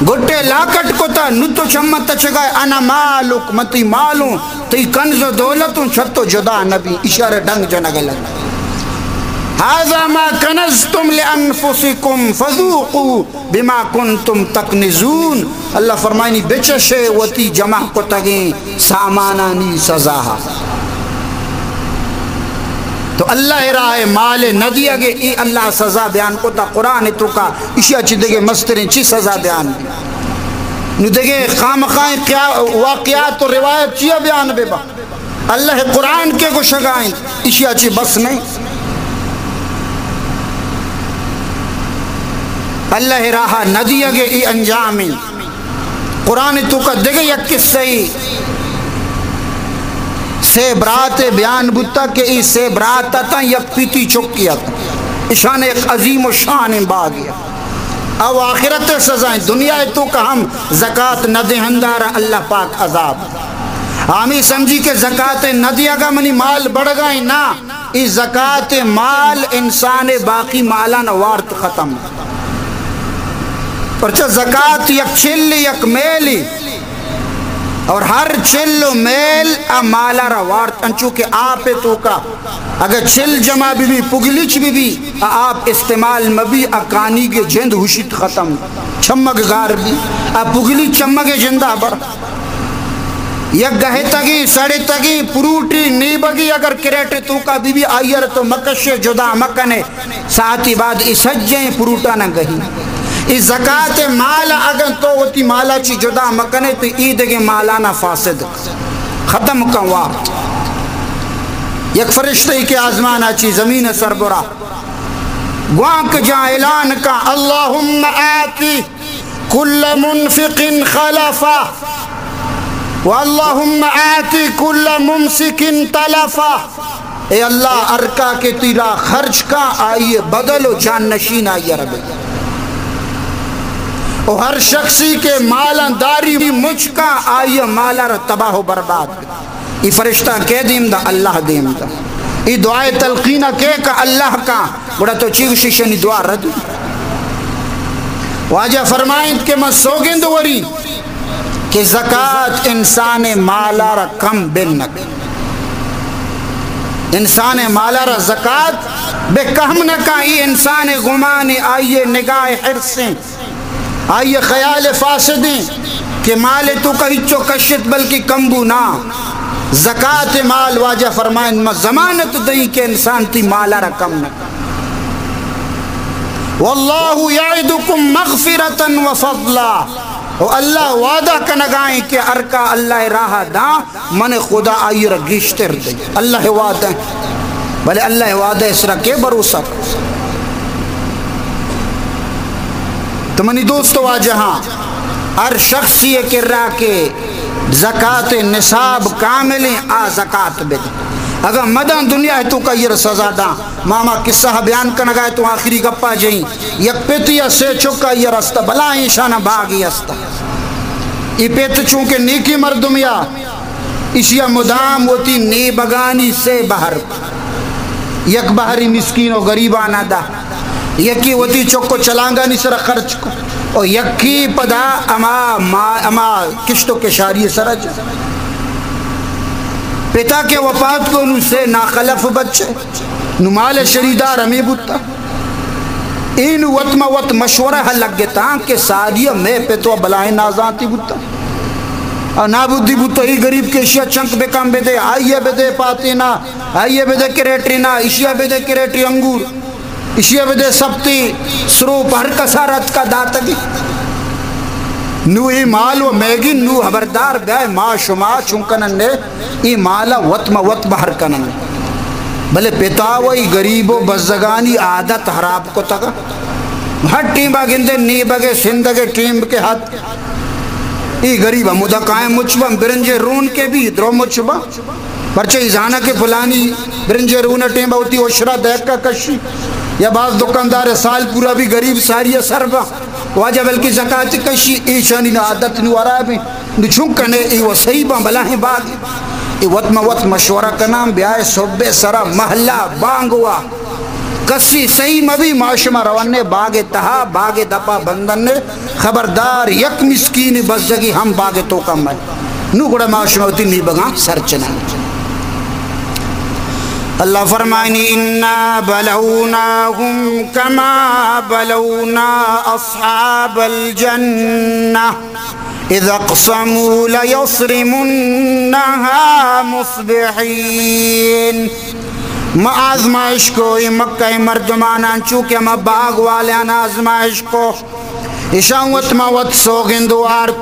گٹے لاکٹ کتا، نو تو چمن تچگا، انا مالک، من تئی مالوں، تئی کنز و دولتوں، چہ تو جدا نبی، اشارہ ڈنگ جنگ لگ۔ هذا ما كنزتم لأنفسكم فذوقوا بما كنتم تكنزون۔ اللہ فرمائنی، بچشے وتی جمع کتگیں سامانانی سزا۔ تو اللہ راہ مال نہ دیگے، ای اللہ سزا بیان کتا قرآن توکا، اشیا چی دگے مستریں چی سزا بیان بی؟ نو دگے خامخائیں قیا-، واقعات و روایت چیا بیان بے با؟ اللہ قرآن کے گوشگا انت، اشیا چی بس نہیں؟ اللہ راہ نہ دیگے ای انجام انت۔ قرآن توکا دگہ یک قصہ ای، سے برات بیان بوتا کہ ای سے برات اتاں، یک پیتی چکی ات، اشان ایک عظیم و شان باغی ات۔ او آخرت سزائیں، دنیا توکا ہم زکات نہ دہندارا اللہ پاک عذاب۔ ہمے سمجھی کہ زکات نہ دیگا منی مال بڑگائیں، نہ، ای زکات مال انسان باقی مالان وارت ختم۔ پرچہ زکات یک چل یک میلی، اور ہر چل و میل ا مالا را وارت، انچو کہ آپ توکا اگر چل جمع بی بی، پگلیچ بی بی، ا آپ استعمال مبی، ا کانیگ جند ہشیت ختم، چمگ گار بی، ا پگلی چمگ جندا بر۔ یک گہتگیں، سڑتگیں، پروٹی، نیبگی اگر کریٹ توکا بی بی، آئیر تو مکشے، جدا مکنے، ساعتی بعد ای سجیں پروٹانا گہی۔ ای زکات مال اگر تو وتی مالا چی جدا مکنے تو ای دگے مالانا فاسد ختم کن وارت۔ یک فرشتہ ای کہ آزمانا چی زمین سر برا گوانک جا اعلان کا، اللهم آتی کل منفق خلفا، و اللهم آتی کل ممسک تلفا۔ اے اللہ، ہر کا کہ تیرا خرچ کا، آئی بدل و جان نشین آئی ربے۔ و ہر شخصی کہ مالاں داری مچ کا، آئی مالا را تباہ و برباد۔ ای فرشتہ کے them the? Allah them the. ای دعائے تلقینہ کے کا؟ اللہ کا۔ گڑا تو چی گوشی؟ شنی دعا رد۔ واجہ فرمائنت کہ من سوگند وری کہ زکات انسان مالا را کم بن نک۔ انسان مالا را زکات بے کم نکا۔ ای انسان گمان، آئی نگاہ حرصیں، آئی خیال فاسدیں کہ مال توکا ہچو کشت بلکہ کم بو نا۔ زکات مال، واجہ فرمائن، ما ضمانت دئی کہ انسان تی مالا را کم نہ کن۔ واللہ یعدکم مغفرتا و فضلا۔ و اللہ وعدہ کنگائیں کہ ہر کا اللہ راہ داں، من خدا آئی را گیشتر دئی۔ اللہ وعدہ، بلے اللہ وعدہ سرا کے بھروسہ کن؟ تو منی دوست واجہاں، ہر شخصی کرا کہ زکات نصاب کاملیں، آ زکات بدے۔ اگاں مداں دنیا توکا آئی را سزا داں۔ ماما قصہ بیان کنگا تو آخری گپا جئیں۔ یک پتی ء سے چکا آئی را است، بلاہیں ایشانا باگے است۔ ای پت چونکہ نیکی مردمیا، ایشی ء مدام وتی نیبگانی سے بہر، یک بہری مسکین و غریبانا دا، یکی وتی چک و چلانگانی سرا خرچ کو، و یکی پدا اما، ما، اما کشت و کشاری سرا جا۔ پتا کہ وفات کو، نو سے ناخلف بچے، نو مال شریدار ہمیں بوتا۔ اے نو وت ما وت مشورہ لگتاں کہ ساری مئے پتو بلاہیں نازانتی بوتا۔ آ نابودی بوتا، ای غریب کہ اشیا چنک بکم بدے، آئیے بدے پاتینا، آئیے بدے کریٹینا، اشیا بدے کریٹی انگور، اشیا بدے سپتی سروپ، ہر کسا رتکا داتگی۔ نو ای مال و میگی، نو خبردار بیا ما شما چون کنن نے۔ ای مالا وت ما وت بہر کنن۔ بلے پتا و ای غریب و بزگانی عادت خراب کتگ۔ ہر ٹیما گندے نیبگے سندگے ٹیم کے ہت۔ ای غریب ہمودا کائیں مچ بن، برنجے رون کے بھی درو مچ بن۔ پرچہ ای زانا کہ پلانی برنجے رون ٹیما وتی عشرہ دہکا کشی۔ یا باز دکاندار سال پورا بھی غریب ساری سر بن۔ واجہ بلکہ زکات کشی، ایشانی نہ عادت نو خراب ہیں۔ نو چون کنے ای و صحیح باں بلاہیں باگ۔ ای وت ما وت مشورہ کناں، بیائے صبح سرا محلہ بانگوا۔ کسی صحیح مبی، ما شما روانے باگ تہا، باگ دپا بندن نے۔ خبردار یک مسکین بزگی ہم باگ توکا مئے۔ نو گڑا ما شما وتی نیبگاں سرچناں۔ اللہ فرمائنی، انا بلوناهم كما بلونا اصحاب الجنة اذ اقسموا ليصرمنها مصبحين۔ ما آزمائش کو اے مکہ مردمانان، چونکہ ما باغ والیان آزمائش کو۔ اشاں وت ما وت سوگند وارت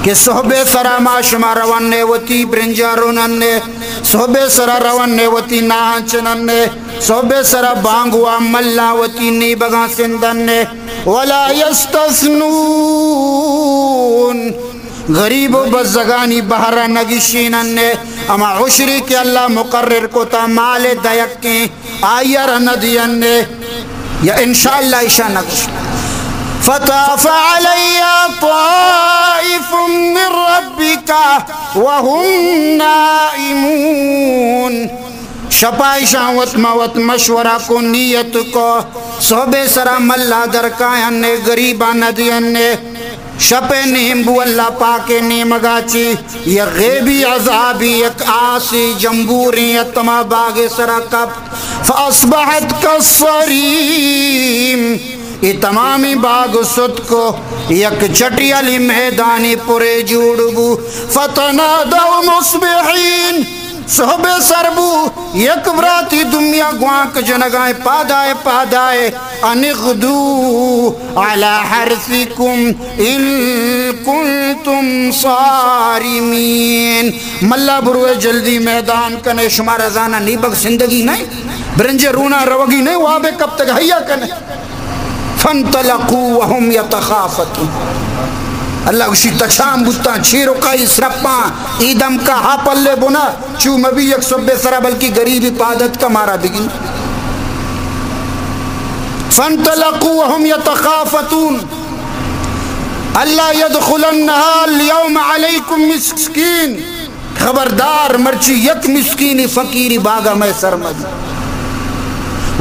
کہ سہب سرا ما شما رون نے وتی برنجا رونن نے، سہب سرا رون نے وتی ناہاں چنن نے، سہب سرا بانگوا ملا وتی نیبگاں سندن نے۔ ولا يستثنون، غریب و بزگانی بہرا نگشینن نے۔ اما عشری کہ اللہ مقرر کو تا مال دئیکیں آئی ء را نہ دیئن نے، یا انشاءاللہ ایشاں نہ گوش۔ فطاف علیها طائف من ربك وهم نائمون۔ شپا ایشاں وت ما وت مشورہ کو، نیت کو، صحب سرا ملا درکایاں نے، غریباں نہ دیئن نے۔ شپ ء نیم بو اللہ پاک ء نیمگا چی یک غیبی عذابی، یک آسی جمبوریں اتما باغ ء سرا کپ۔ فاصبحت كالصريم، اے تمامی باغ ستکو، یک چٹیالی میدانی پرے جوڑ بو۔ فتنادوا مصبحين، صحب سر بو، یک براتی دمیا گوانک جنگائیں پادائے پادائے، ان اغدوا على حرثكم ان كنتم صارمين۔ ملا بروے جلدی میدان کنے، شمارا زانا نیبگ سندگی نہیں، برنجے رونا روگی نہیں، وابے کب تک حیا کنے۔ فانطلقوا وهم يتخافتون۔ اللہ گوشی تچان بوتاں، چیر و کائی سرپاں، ای دم کا ہا پلے بنا، چو مبی یک صبح سرا بلکی غریبی پادت کا مارا بگی۔ فانطلقوا وهم يتخافتون۔ ألا يدخلنها اليوم عليكم مسكين۔ خبردار، مرچی یک مسکینی فقیری باغا مئے سر مبی۔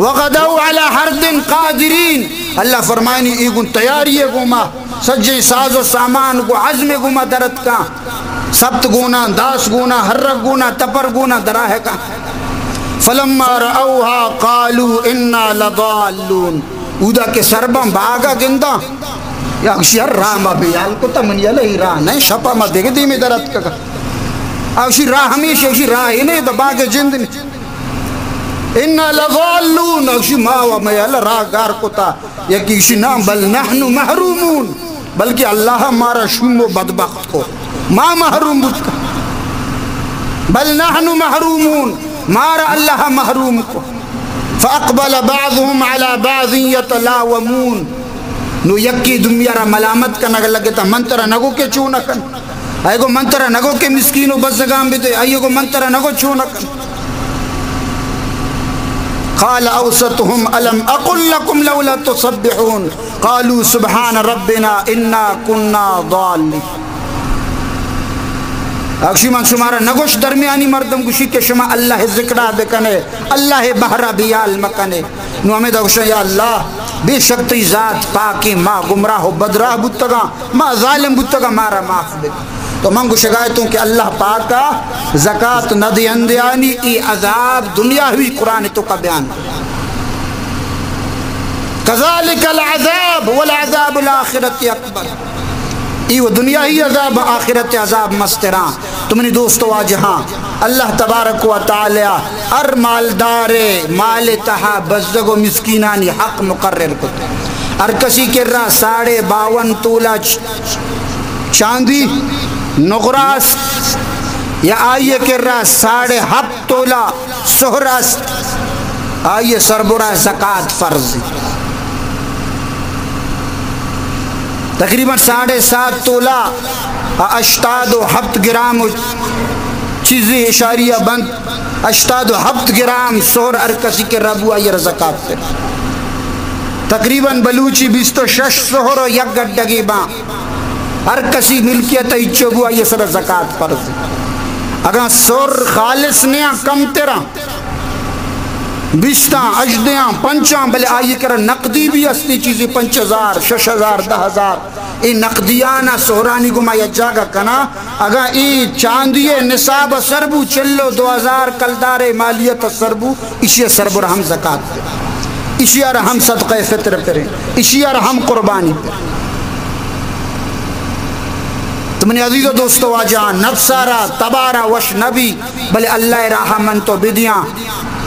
وغدوا على حرد قادرين۔ اللہ فرمائنی، ای گون تیاری گوما، سجیں ساز و سامان گو عزم گوما درت کاں۔ سبت گونا، داس گونا، ہرک گونا، تپر گونا دراہ کاں۔ فلما رأوها قالوا إنا لضالون۔ اودا کہ سرباں باغا گنداں، یا گوشی، ہر راہ ما بیال کتا، منی الہی راہ نہ، شپا ما دگہ دیمے در اتکگا۔ آ گوشی، راہ ہمیش، گوشی، راہ ہی نہیں، تو باغ جند نہیں۔ انا لضالون، گوشی، ما و مئے اللہ راہ گار کتا۔ یکی گوشی، نہ، بل نحن محرومون، بلکہ اللہ مارا شوم و بدبخت کو، ما محروم بوت۔ بل نحن محرومون، مارا اللہ محروم کو۔ فاقبل بعضهم على بعض يتلاومون۔ نو یکی دومی را ملامت کنگ لگتا، من ترا نگو کہ چون کن۔ اے گو من ترا نگو کہ مسکین و بزگان بدے، اے گو من ترا نگو چون کن۔ قال اوسطهم الم اقل لكم لولا تسبحون قالوا سبحان ربنا انا كنا ضالين۔ اگشی من شمارا نگوش، درمیانی مردم گوشی کہ شما اللہ ذکرہ بکنے، اللہ بہرا بیال مکنے۔ نو ہمیں دا گوشن، یا اللہ، بے شک تئی ذات پاکیں، ما گمراہ و بدراہ بوتگاں، ما ظالم بوتگاں، مارا معاف بکن۔ تو من گوشگا اتوں کہ اللہ پاکا زکات نہ دیندیانی ای عذاب دنیا ہوئی قرآن تو کا بیان۔ كذلك العذاب ولعذاب الآخرة أكبر۔ ای و دنیاہی عذاب، آخرت عذاب مستراں۔ تو منی دوست واجہاں، اللہ تبارک و تعالی ہر مالدار مال تہا بزگ و مسکینانی حق مقرر کت۔ ہر کسی کرا ساڑھے باون تولہ چ-، چاندی نقرہ است، یا آئی کرا ساڑھے ہپت تولہ سہر است، آئی سربرا زکات فرض۔ تقریباً ساڑھے سات تولہ، ہشتاد و ہپت گرام و چیزی اشاریہ بند، ہشتاد و ہپت گرام سہر ہر کسی کرا بو، آئی را زکات فرض۔ تقریباً بلوچی بیست و شش سہر و یک گڈگی باں۔ ہر کسی ملکیت ء ہچو بو، آئی سر زکات فرض۔ اگاں سر خالص نیاں، کم تراں، بیستاں، اژدہاں، پنچاں، بلے آئی کرا نقدی بھی ہستی چیزی، پنچ ہزار، شش ہزار، دہ ہزار، اے نقدیانا سہرانی گوما یک جاگہ کنا، اگاں اے چاندی نصاب سر بو، چل و دو ہزار کلدار مالیت سر بو، ایشی سربر ہم زکات پر، ایشی ار ہم صدقہ فطر پر، ایشی ار ہم قربانی پر۔ تو منی عزیز و دوست و واجہاں، نفسارا تبارا وش نبی، بلے اللہ راہ من تو بدیاں،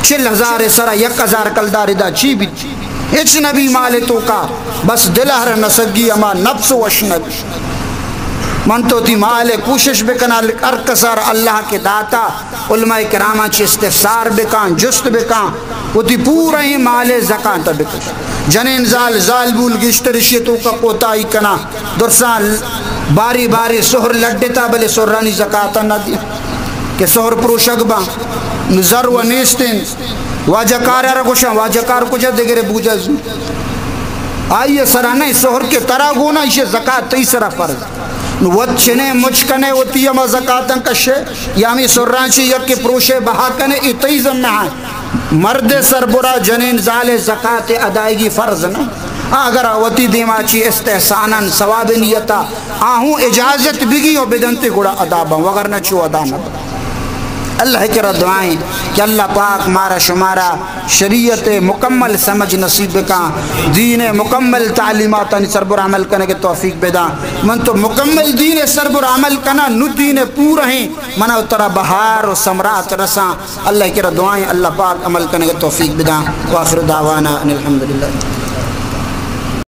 چل ہزار سرا یک ہزار کلدار دا چی بیت؟ ہچ نبی مال توکا، بس دل ہر نسگی ہما نفس وش نبی۔ من تو تی مال کوشش بکنا، ہر کسار اللہ کے داتا، علماء کراماں چہ استفسار بکاں، جست بکاں، وتی پورا ہی مال زکات بکش۔ جنین زال، زال بول گیشتر اشی توکا کوتاہی کنا، درساں باری باری سہر لڈتا، بلے سہرانی زکات نہ دیا کہ سہر پروشگ باں، نو زر و نیستیں۔ واجہ کار ارا گوشاں، واجہ کار کجا دگرے بوجا زو۔ آئی سرا نہ سہر کے ترا گونا، ایشی زکات تئی سرا فرض۔ نو وت چنے مچ کنے، وتی ہما زکاتاں کشے، یا ہمیں سہران چی یک کے پروشے بہا کنے، ای تئی ذمہ ہے۔ مرد سربرا جنین زال زکات ادائیگی فرض نہ۔ آ اگر وتی دیما چی استحساناً ثواب نیتا آہوں اجازت بگی و بدنتے گڑا ادا باں، وگرنہ چو ادا نہ باں۔ اللہ کرا دعائیں کہ اللہ پاک مارا شمارا شریعت مکمل سمجھ نصیب بکاں، دین مکمل تعلیماتانی سربر عمل کنگ توفیق بداں۔ من تو مکمل دین سربر عمل کناں، نو دین پورا ہیں، منا ترا بہار و ثمرات رساں۔ اللہ کرا دعائیں اللہ پاک عمل کنگ توفیق بداں۔ وآخر دعوانا ان الحمدللہ۔